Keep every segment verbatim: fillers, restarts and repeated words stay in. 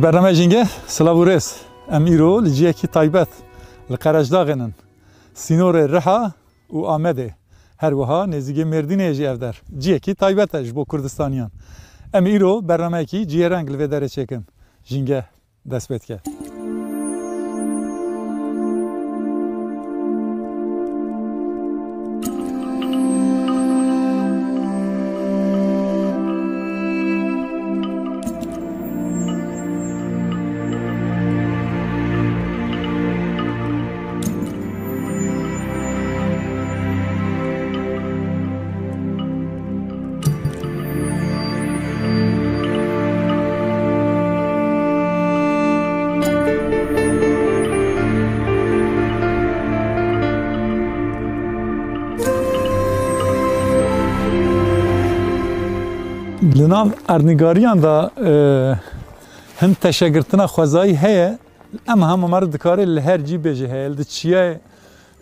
Bername Jînge, silav û rêz. Em îro li ciyekî taybet li Qerejdaxê nin. Sînorê Riha û Amedê. Her wiha nêzîkê Mêrdînê jî ev der. Ciyekî taybet e ji bo Kurdistaniyan. Em îro bernameyekî cihêreng li vê derê çêkin. Jînge dest pê dike. Li nav erdnîgariyan de, e, hin teşegirtina xwezayî heye. Em hema meriv dikare li her cî bê jî heye, li çiyayê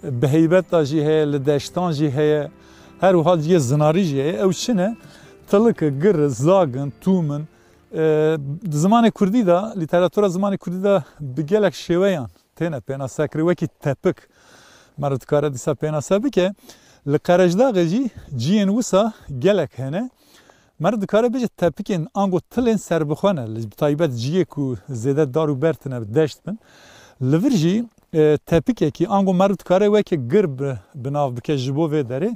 bi heybet de jî heye, li deştan jî heye, her wiha ciyê zinarî jî heye. Ew çi ne? Tilik e, gir e, zag in, tûm in. E, di zimanê kurdî de, lîteratura zimanê kurdî de bi gelek şêweyan têne pênasekirin, wekî tepik. Meriv dikare dîsa pênase bike. Li Qerejdaxê jî ciyên wisa gelek hene. Meriv dikare bêje tepikên ango tilên serbixwe ne, li, bi taybet ciyê ku zêde dar û ber tine, deşt bin. Li vir jî, e, tepikekî ango meriv dikare weke gir bi, bi nav bike ji bo vê derê.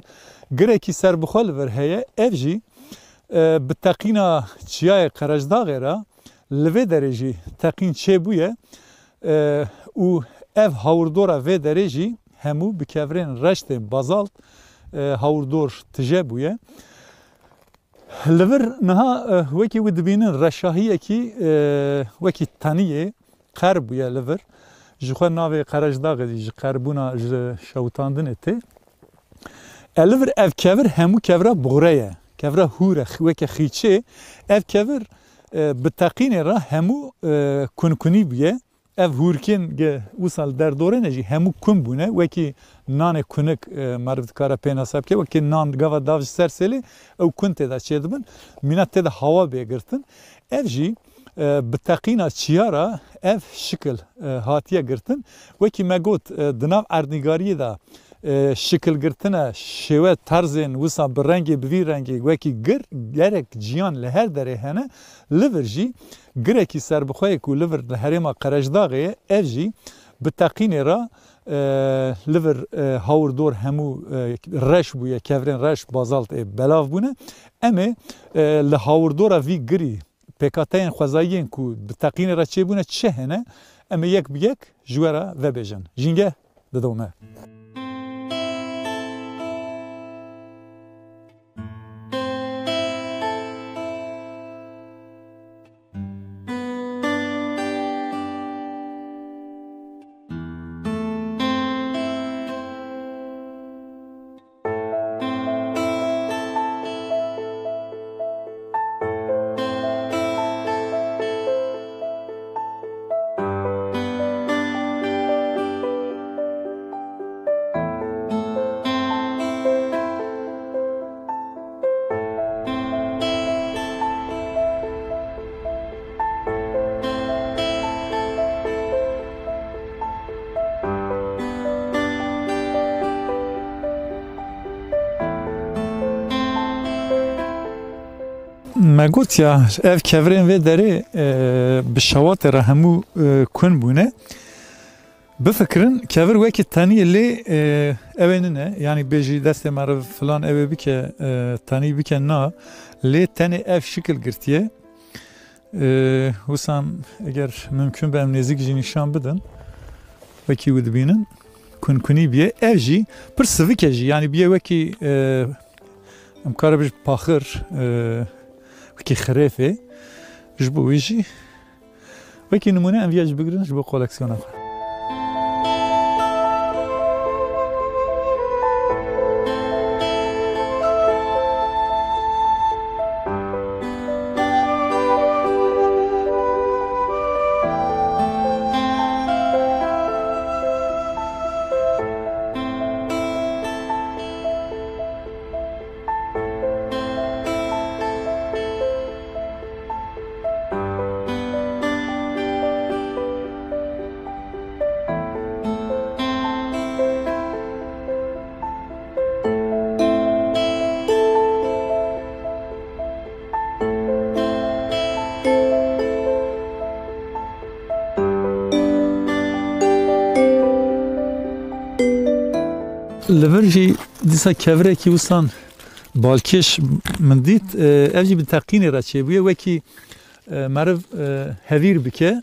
Girekî serbixwe li vir heye. Ev jî, e, bi teqîna çiyayê Qerejdaxê re li vê derê jî teqîn çêbûye, e, û ev hawirdora vê derê jî hemû bi kevirên reş tên, bazalt, e, hawirdor tije bûye. Li vir niha, e, wekî wî dibînin reşahiyekî, e, wekî teniyê qer bûye li vir. Ji xwe navê Qerejdaxê jî ji qerbûna, ji şewitandinê tê. E, li vir ev kevir hemû kevra buxre ye. Kevra hûr e, xi-, weke xîçê. Ev kevir, e, bi teqînê re hemû, e, kunkunî bûye. Ev hûrkên ge wisa li derdorê ne jî hemû kun bûne. Wekî nanê kunik, e, meriv dikare pênase bike. Wekî nan gava dav ji ser sêlê, ew kun tê de çêdibin. Mîna tê de hawa bê girtin. Ev jî, e, bi teqîna çiya re ev şikil, e, hatiye girtin. Wekî me got, e, di nav erdnîgariyê de, e, şikilgirtine, şêwe, terzên wisa bi rengê, bi vî rengê wekî gir, gerek ciyan li her derê hene, li vir jî girekî serbixwe ye ku li vir li herêma Qerejdaxê ye, ev jî bi teqînê re, e, li vir, e, hawirdor hemû, e, reş bûye, kevirên reş, bazalt ê belav bûne. Em ê, e, li hawirdora vî girî pêkhateyên xwezayiyên ku bi teqînê re çêbûne çi hene, em ê yek bi yek ji we re vebêjin. Jînge didome. Me got ya, ev kevirên vê derê, e, bi şewatê re hemû, e, kun bûne. Bifikirin, kevir wekî tenî lê, e, ew ê nine, yanî bêjî destê meriv filan ew ê bike, e, tenî bike na, lê tenê ev şikil girtiye. E, wisa eger mimkun be em nêzîk jî nîşan bidin. Wekî wî dibînin. Kunkunî bûye. Ev jî pir sivik e jî. Yanî bûye wekî, e, em kare bijî paxir, e, wekî xirêfê. Ji bo wî jî wekî nimûne em viya jî bigirin ji bo koleksiyona xwe. Vir jî dîsa kevirekî wisan balkêş min dît. E, ev jî bi teqînê re çêbûye. Wekî, e, meriv, e, hevîr bike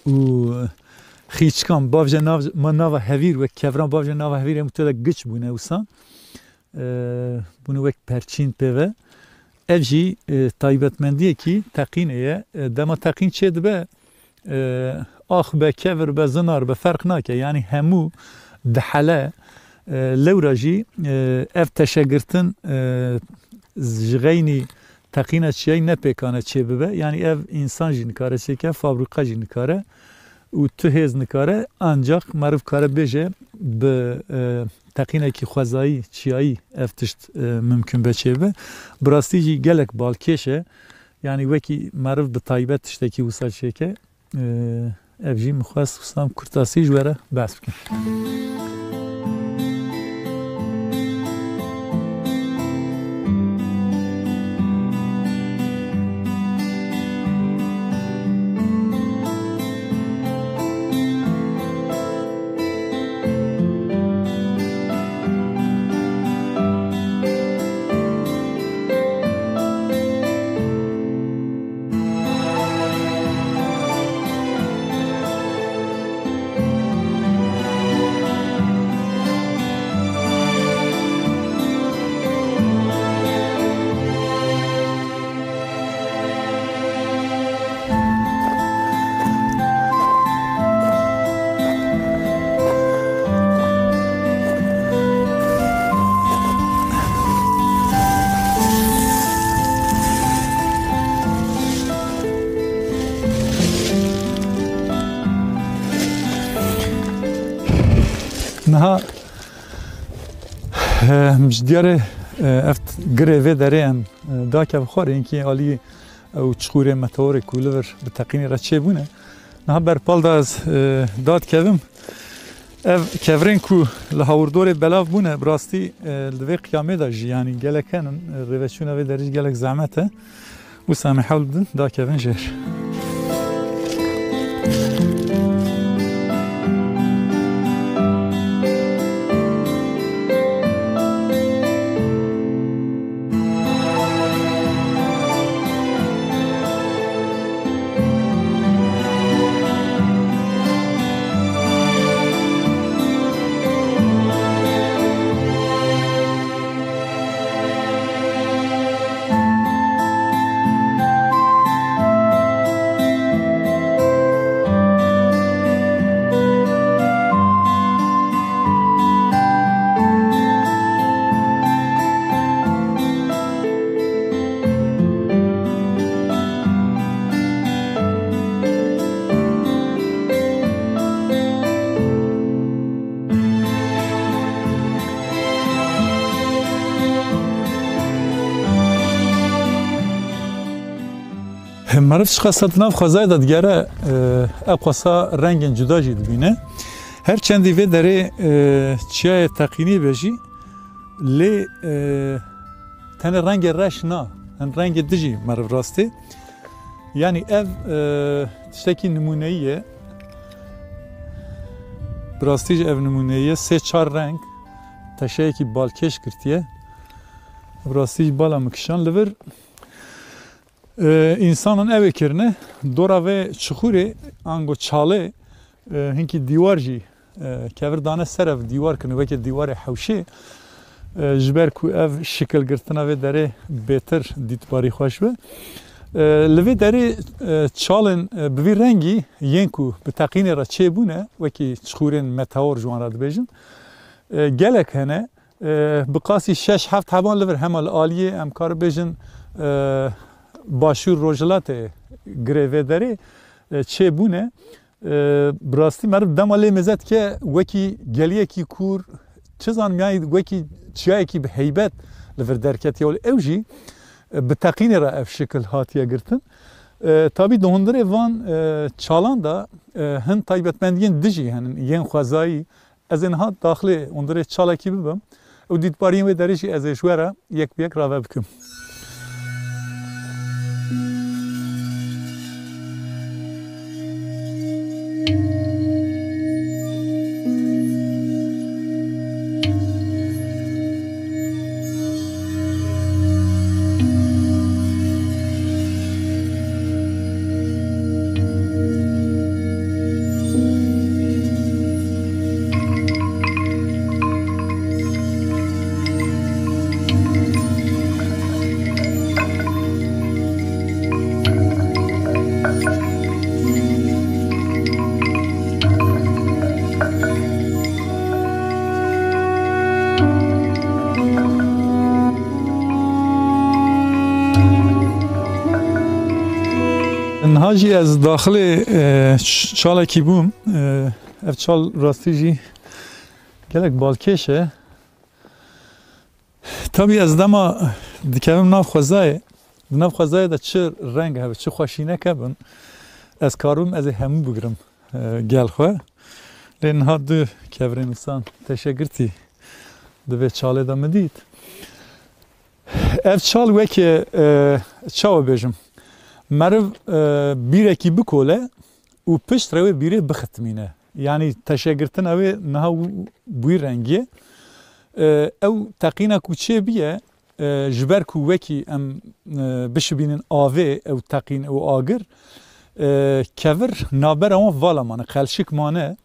û xîçkan bavje nav, ma nava hevîr, wek keviran bavje nava hevîr, em tu de giç bûne wisan. E, bûne wek perçîn pê ve. Ev jî, e, taybetmendiyekî teqînê ye. E, dema teqîn çêdibe, e, ax be, kevir be, zinar be, ferq nake. Yanî hemû dihele, e, lewra jî, e, ev teşegirtin, e, ji xeynî teqîna çiyayî ne pêkane çêbibe. Yanî ev însan jî nikare çêke, fabrîka jî nikare û tu hêz nikare, ancaq meriv kare bêje bi, e, teqînekî xwezayî, çiyayî ev tişt, e, mimkun be çêbibe. Bi rastî jî gelek balkêş e. Yanî wekî meriv bi taybet tiştekî wisa çêke. E, ev jî min xwest wisa kurtasî ji we re behs bikim. Niha, eh, ji diyarê, eh, ev girê vê derê em, eh, dakeve xwarê, hinkî alî ew çiqûrê meteorê ku li vir bi teqînê re çêbûne. Niha berpal da ez, e, dadkevim. Ev kevirên ku li hawirdorê belav bûne, bi rastî, e, li vê qiyamê de jî, yanî gelek henin, e, rêveçûna vê derê jî gelek zehmet e. Wisa em ê hewl bidin, dakevin jêr. Meriv çiqasa di nav xwezayê de digere, e, ew qasa rengên cuda jî dibîne. Her çendî vê derê, e, çiyayê teqînî be jî, lê, e, tenê rengê reş na, hin rengê dijî meriv rastê. Yanî ev, e, tiştekî nimûneyî ye. Bi rastî jî ev nimûneyî ye. Sê çar reng, teşeyekî balkêş girtiye. Bi rastî jî bala min kişand li vir. E, însanan ew ê kirine, dora vê çixûrê, ango çalê, e, hinkî dîwar jî, e, kevir dane ser ev dîwar kirine, weke dîwarê hewşê, e, ji ber ku ev şikilgirtina vê derê bêtir dîtbarî xweş be. E, li vê derê, e, çalên, e, bi vî rengî yên ku bi teqînê re çêbûne, wekî çixûrên meteor ji wan re dibêjin, e, gelek hene. E, bi qasî şeş heft heban li vir hema li aliyê em kar bêjin, e, başûr rojhilatê girê vê derê, e, çêbûne. E, bi rastî meriv dema lê mêze dike wekî geliyekî kûr, çi zanim, yanî wekî çiyayekî bi heybet li vir derketiye û ew jî, e, bi teqînê re ev şikil hatiye girtin. E, tabî di hundirê van, e, çalan de, e, hin taybetmendiyên dijî henin, yên xwezayî, Ez ê niha daxilê hundirê çalekî bibim û dîtbariyên wê derê jî ez ê ji we re yek bi yek rave bikim. Niha jî ez daxilê, e, ç-, çalekî bûm. E, ev çal rastî jî gelek balkêş e. Tabî ez dema dikevim nav xwezayê, di nav xwezayê de çi reng hebe, çi xweşînek hebin, ez karibim ez ê hemû bigirim, e, gel xwe. Lê niha du kevirên wisa teşegirtî di vê çalê de min dît. Ev çal weke, e, çawa bêjim, meriv, e, bîrekî bikole û pişt re wê bîrê bixitmîne. Yanî teşegirtina wê niha wi-, wî rengî ye. E, ew teqîna ku çêbûye, e, ji ber ku wekî em, e, bişibînin avê, ew teqîn û agir, e, kevir navbera wan vala mane, qelşik mane.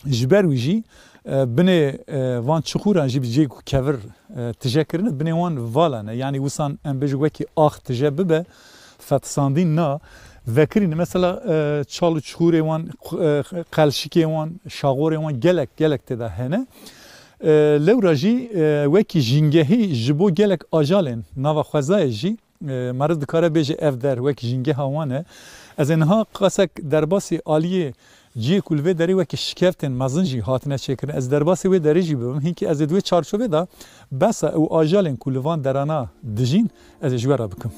Ji ber wî jî, e, binê, e, van çixûran jî bi cihê ku kevir, e, tije kirine, binê wan vala ne. Yanî wisan em bêjin wekî ax tije bibe, fetisandîn na, vekirîne. Mesela, e, çal û çixûrê wan, e, qelşikê wan, şaxorê wan gelek, gelek tê de hene. E, lewra jî, e, wekî jîngehî ji bo gelek ajalên nava xwezayê jî, e, meriv dikare bêje ev der wek jîngeha wan e. Ez ê niha qasek derbasî aliyê cihê ku li vê derê wekî şikeftên mezin jî hatine çêkirin. Ez derbasî wê derê jî bibim. Hinkî ez ê di wê çarçovê de behsa ew ajalên ku li van derana dijîn, ez ê ji we re bikim.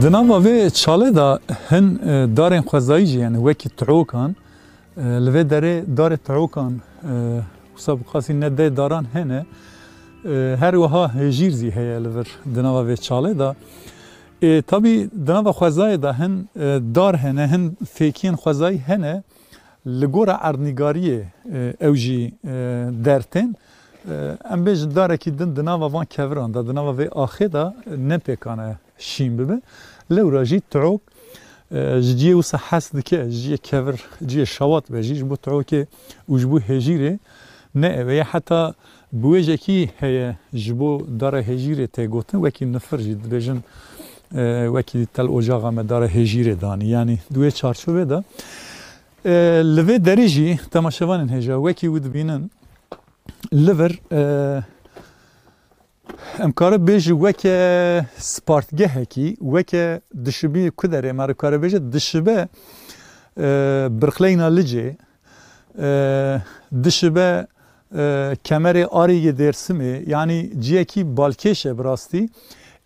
Di nava vê çalê de hin, e, darên xwezayî jî, yani wekî tirokan, e, li vê derê darê tirokan, e, wisa bi qasî ne deh daran hene, e, her wiha hêjîr zî heye li vir di nava vê çalê de. E, tabî di nava xwezayê de hin, e, dar hene, hin fêkiyên xwezayî hene. Li gora erdnîgariyê, e, ew jî, e, dertên. E, em bêjin darekî din di nava van keviran de, di nava vê axê de, e, ne pêkan e şîn bibe. Lewra jî tirok, e, ji cihê wisa hes dike, ji cihê kevir, cihê şewat be jî, ji bo tirokê û ji bo hêjîrê ne ew e. Heta biwêjekî heye ji bo dara hêjîrê tê gotin, wekî nifir jî dibêjin, e, wekî tel ocaxa me dara hêjîrê danî. Yanî di wê çarçovê de, e, li vê derê jî temaşevanên hêja wekî wî dibînin, li vir, e, em kare bêjî weke spartgehekî, weke dişibî ku derê me re kare bêje dişibe, e, birxleyna Licê, e, dişibe, e, kemerê Arê yê Dêrsimê, yanî ciyekî balkêş e bi rastî.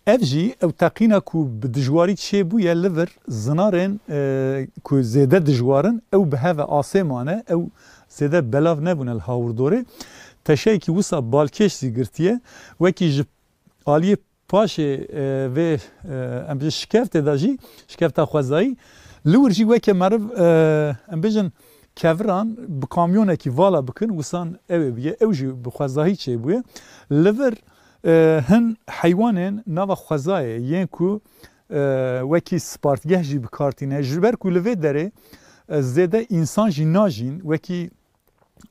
Ev jî ew teqîna ku bi dijwarî çêbûye li vir zinarên, e, ku zêde dijwar in, ew bi hev e asê mane, ew zêde belav nebûne li hawirdorê. Teşeyekî wisa balkêş zî girtiye, wekî ji aliyê paşê, e, vê, e, em bêjin şikeftê de jî, şikefta xwezayî, li wir jî weke meriv, e, em bêjin keviran bi kamyonekî vala bikin, wisan ew ê bûye, ew jî bi xwezahî çêbûye. Li vir, e, hin heywanên nava xwezayê yên ku, e, wekî spartgeh jî bi kar tîne, ji ber ku li vê derê, e, zêde însan jî najîn, wekî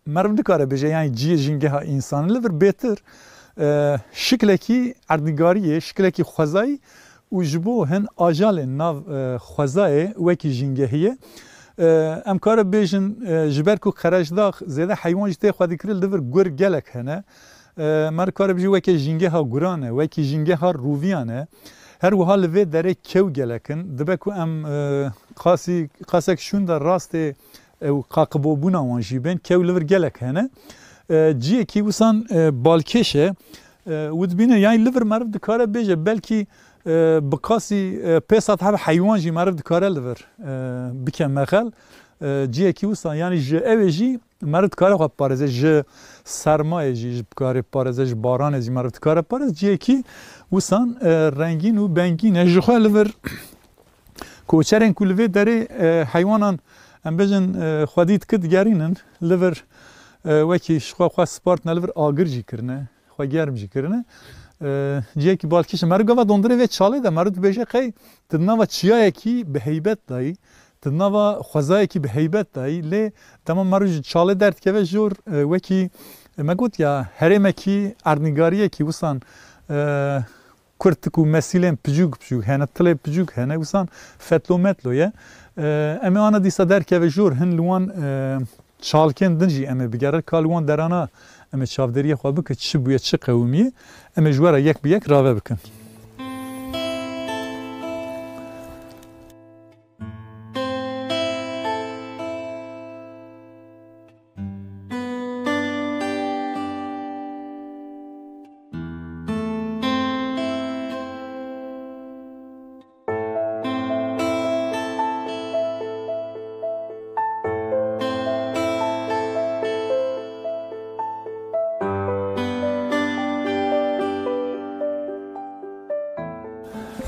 meriv dikare bêje, yanî cihê jîngeha însan li vir bêtir, e, şiklekî erdnîgariyê, şiklekî xwezayî û ji bo hin ajalên nav, e, xwezayê wekî jîngehî ye. E, em kare bêjin, e, ji ber ku Qerejdax zêde heywan jî tê xwedîkirin, li vir gur gelek hene. E, me kare bêjî weke jîngeha guran e, wekî jîngeha rûviyan e. Her wiha li vê derê kew gelek in. Dibe ku em, e, qasî, qasek şûnda rastê ew qaqibobûna wan jî bên, kew li vir gelek hene. E, ciyekî wisan, e, balkêş e. E, û dibîne, yanî li vir meriv dikare bêje, belkî, e, bi qasî, e, pê sed heb heywan jî meriv dikare li vir, e, bike mexel. E, ciyekî wisan, yanî ji ew ê jî meriv dikare xwe biparêze, ji sermayê jî, jî dikare biparêze, ji baranê jî meriv dikare biparêze. Ciyekî wisan, e, rengîn û bengîn e. Ji xwe li vir koçerên ku li vê derê, e, heywanan, em bêjin, e, xwedî dike digerînin, li vir, E, wekî ji xwe xwe spartine li vir agir jî kirine, xwe germ jî kirine. E, cihekî balkêş e. Meriv gava dondirê vê çalê de, meriv dibêje qey tu di nava çiyayekî bi heybet dayî, tu di nava xwezayekî bi heybet dayî, lê dema meriv ji çalê derdikeve jor, e, wekî, e, me got ya, herêmekî, erdnîgariyekî wisan, e, kurtik û mesîlên piçûk piçûk hene, tilê piçûk hene, wisan fetlo metlo ye. E, em ê ana dîsa derkeve jor, hin li wan, e, çalkên din jî em ê bigere, ka li wan derana em ê çavdêriyê xwe bikin, çi bûye, çi qewimiye, em ê ji we re yek bi yek rave bikin.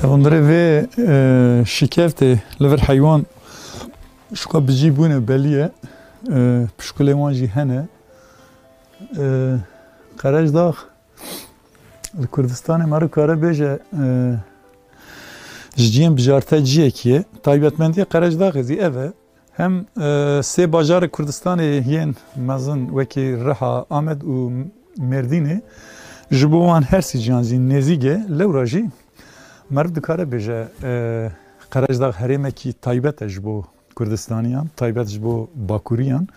Hundirê vê, e, şikeftê li vir heywan şika bi cî bûne belî ye. E, pişkulê wan jî hene. E, Qerecdax li Kurdistanê meriv kare bêje, e, ji ciyên bijarte ciyekî ye. Taybetmendiya Qerecdaxê zî ev e. Hem, e, sê bajarê Kurdistanê yên mezin wekî Riha, Amed û Mêrdînê ji bo wan her sê ciyan jî nêzîk e. Lewra jî meriv dikare bêje, e, Qerecdax herêmekî taybet e ji bo Kurdistaniyan, taybet ji bo Bakuriyan.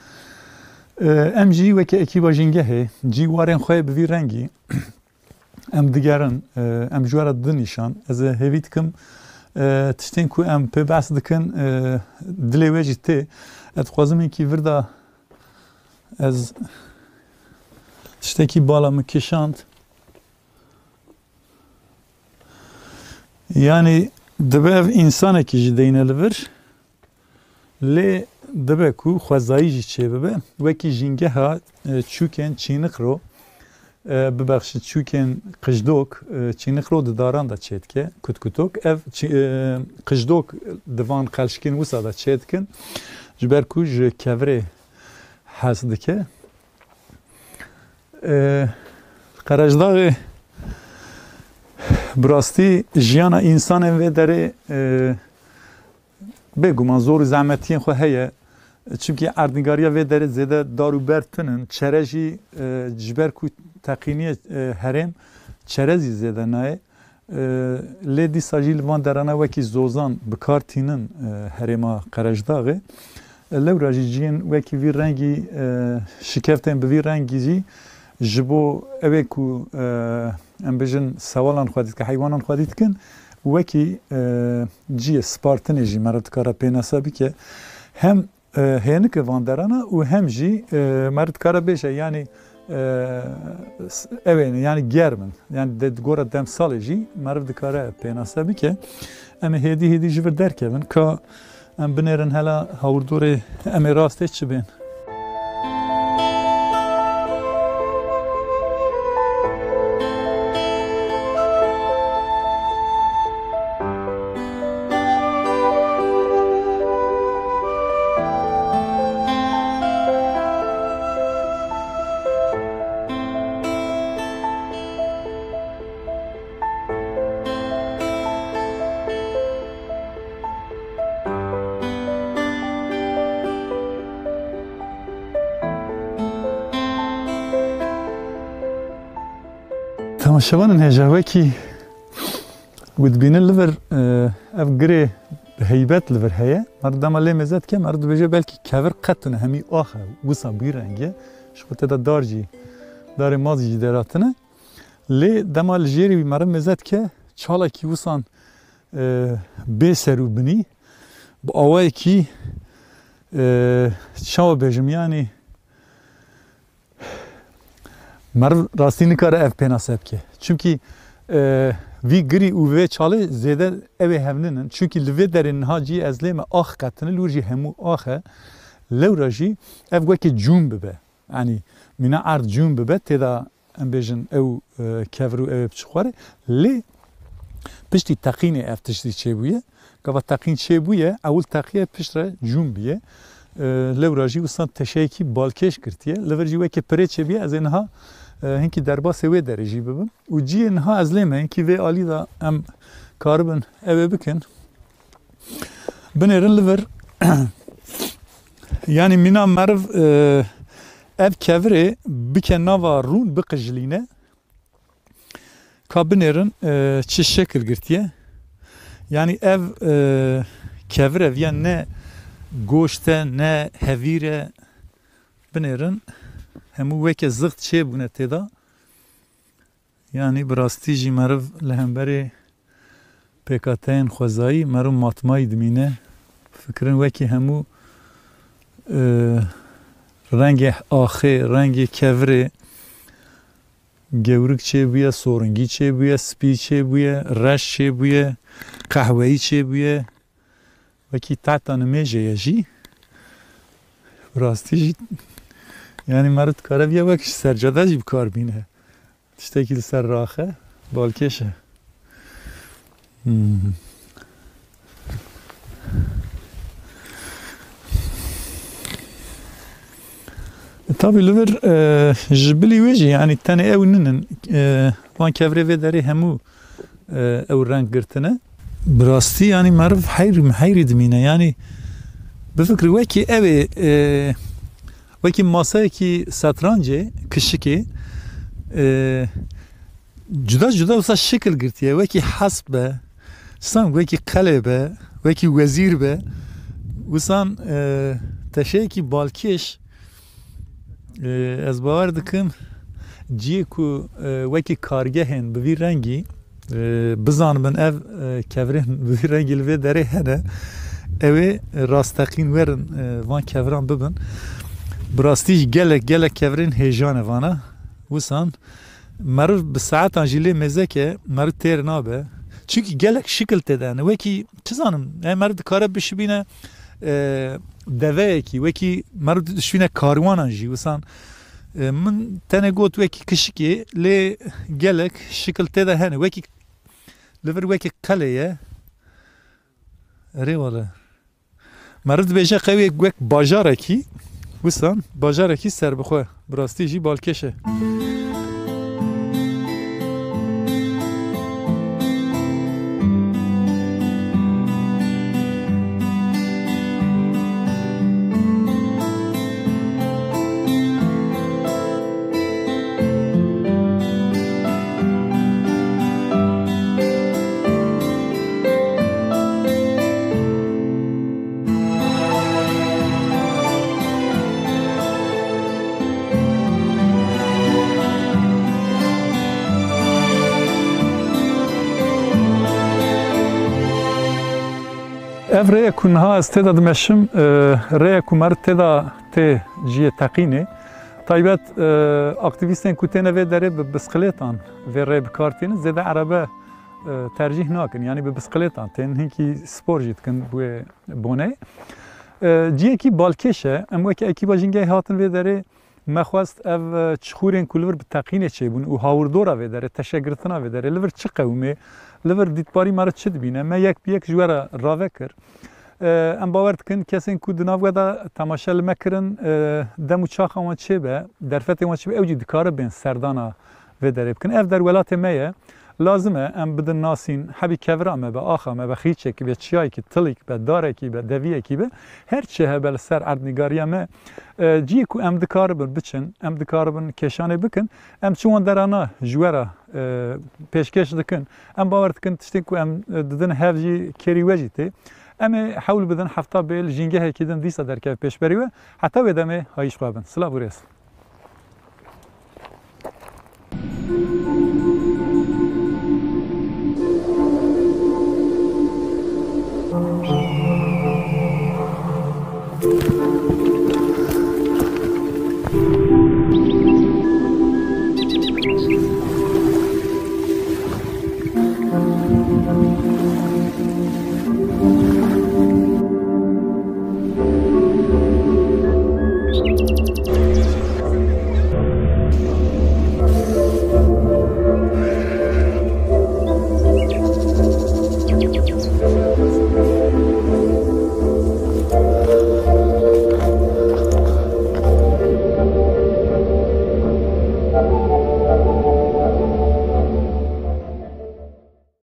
E, em jî weke ekîba Jîngehê cî warên xwe bi vî rengî em digerin, e, em ji we re didin nîşan. Ez ê hêvî dikim, e, tiştên ku em pê behs dikin, e, dilê we jî tê. Ez dixwazim hinkî vir de ez tiştekî bala min kişand. Yanî dibe ev însanekî jî deyne li vir. Lê dibe ku xwezayî jî çêbibe, wekî jîngeha, e, çûkên Çînixro, e, bibexşî, çûkên Qijlok, e, Çînixro di daran de çêdike, kutkutok. Ev çi-, e, Qijlok di van qelşkên wisa de çêdikin, ji ber ku ji kevirê hez dike. E, Qerejdaxê bi rastî jiyana însanên vê derê, e, Bêguman zor û zehmetiyên xwe heye. Çimkî erdnîgariya vê derê zêde dar û ber tune ne. Çerez jî, e, ji ber ku teqîniye, e, herêm, çerez jî zêde nayê. E, lê dîsa jî li van derana wekî zozan bi kar tînin, e, herêma Qerejdaxê. E, lewra jî ciyên wekî vî rengî, e, şikeftên bi vî rengî jî ji bo ew ê ku, e, em bijin sewalan xwedî dikin, heywanan xwedî dikin, wekî, e, ciyê spartinê jî meriv dikare pênase bike. Hem, e, hênik e van derana û hem jî, e, meriv dikare bêje, yanî, e, s-, ew ê ne, yanî germ in. Yanî de, di gora demsalê jî meriv dikare pênase bike. Em ê hêdî hêdî ji vir derkevin ka em binêrin hela hawirdorê em ê rastê çi bên. Temaşevanên hêja, wekî ku dibînin li vir, e, ev girê bi heybet li vir heye. Meriv dema lê mêze dike, meriv dibêje belkî kevir qet tune, hemî ax e, wisa bî reng e. Ji xwe tê de dar jî, darê maz jî deratine. Lê dema li jêrî wî meriv mêze dike, çalekî wisan, e, bê ser û binî, bi awayekî, e, çawa bêjim, yanî meriv rastî nikare ev pênase bike. Çimkî, e, vî girî û vê çalê zêde ew ê hevnin in. Çimkî li vê derê niha cî ez lê me ax qetine, li wir jî hemû ax e. Lewra jî ev weke cûm bibe. Yanî mîna erd cûn bibe, tê de em bêjin ew, e, kevir û ew ê biçe xwarê. Lê piştî teqînê ev tiştî çêbûye. Gava teqîn çêbûye, ewil teqiye piştre cûn bûye. e, lewra jî wisa teşeyekî balkêş girtiye. Li vir jî weke pirê çêbûye, ez ê niha, e, hinkî derbasê wê derê jî bibim. Û cihê niha ez lê me, hinkî vê alî de em karibin ew ê bikin. Binêrin li vir, yanî mîna meriv, e, ev kevirê bike nava rûn biqijilîne. Ka binêrin, e, çi şekil girtiye. Yanî ev, e, kevir ev ya ne goşt e, ne hevîr e. Binêrin hemû weke zixt çêbûne tê de. Yanî bi rastî jî meriv li hemberê pêkhateyên xwezayî meriv matmayî dimîne. Fikirin wekî hemû, e, rengê axê, rengê kevirê, gewrik çêbûye, soringî çêbûye, spî çêbûye, reş çêbûye, qehweyî çêbûye. Wekî tahta nimêjê ye jî. Rastî jî, yanî meriv dikare viya wek ji sercade jî bi kar bîne. Tiştekî li ser raxe, balkêş e. Hmm. Tabî li vir, e, ji bilî wê jî, yanî tenê ew ninin, e, van kevirê vê derê hemû, e, ew reng girtine. Bi rastî, yanî meriv heyr, heyrî dimîne. Yanî bifikirî wekî ew ê, e, wekî maseyekî setrancê, kişikê, e, cuda cuda wisa şekil girtiye. Wekî hesp be, san wekî qelê be, wekî wezîr be. Wisan, e, teşeyekî balkêş, e, ez bawer dikim, cihê ku, e, wekî kargehên bi vî rengî, e, bizanibin ev, e, kevirên bi vî rengî li vê derê hene, ew ê rasteqîn werin, e, van keviran bibin. Bi rastî jî gelek, gelek kevirên hêja ne vana. Wisan meriv bi saetan jî lê mêzeke, meriv têr nabe. Çimkî gelek şikil tê de hene. Wekî, çi zanim, e, meriv dikare bişibîne, e, deveyekî, wekî meriv dişibîne karwanan jî. Wisan, e, min tenê got wekî kişikê, lê gelek şikil tê de hene. Wekî li vir wekî qelê ye. Erê wele. Meriv dibêje qewê wek bajarekî, wisan bajarekî serbixwe, bi rastî jî balkêş e. Ev rêye ku niha ez tê de dimeşim, e, rêye ku meriv tê de tê cihê teqînê. Taybet, e, aktîvîstên ku têne vê derê bi bisikletan vê rê bi kar tînin, zêde erebe, e, tercîh nakin. Yanî bi bisikletan tên, hinkî spor jî dikin bi wê bonê. E, cihekî balkêş e. Em weke ekîba Jîngehê hatin vê derê, me xwest ev, e, çixûrên ku li vir bi teqînê çêbûn û hawirdora vê derê, teşegirtina vê derê, li vir çi qewimê, li vir dîtbarî me re çi dibîne, me yek bi yek ji we re rave kir. E, em bawer dikin kesên ku di nav we de temaşe li me kirin, e, dem û çaxa wan çêbe, derfetên wan çêbe, ew jî dikare bên serdana vê derê bikin. Ev der welatê me ye. Lazim e em bidin nasîn, hebî kevira me be, axa me be, xîçekî be, çiyayekî, tilik be, darekî be, deviyekî be, her çi hebe li ser erdnîgariya me, e, cihê ku em dikaribin biçin, em dikaribin kêşanê bikin, em çi wan derana ji we re, e, pêşkêş dikin. Em bawer dikin tiştên ku em, e, didin hev jî kêrî we jî tê. Em ê hewl bidin hefta bê li jîngehekî din dîsa derkeve pêşberî we. Heta wê demê hayîş xwe bin. Silav û rêz.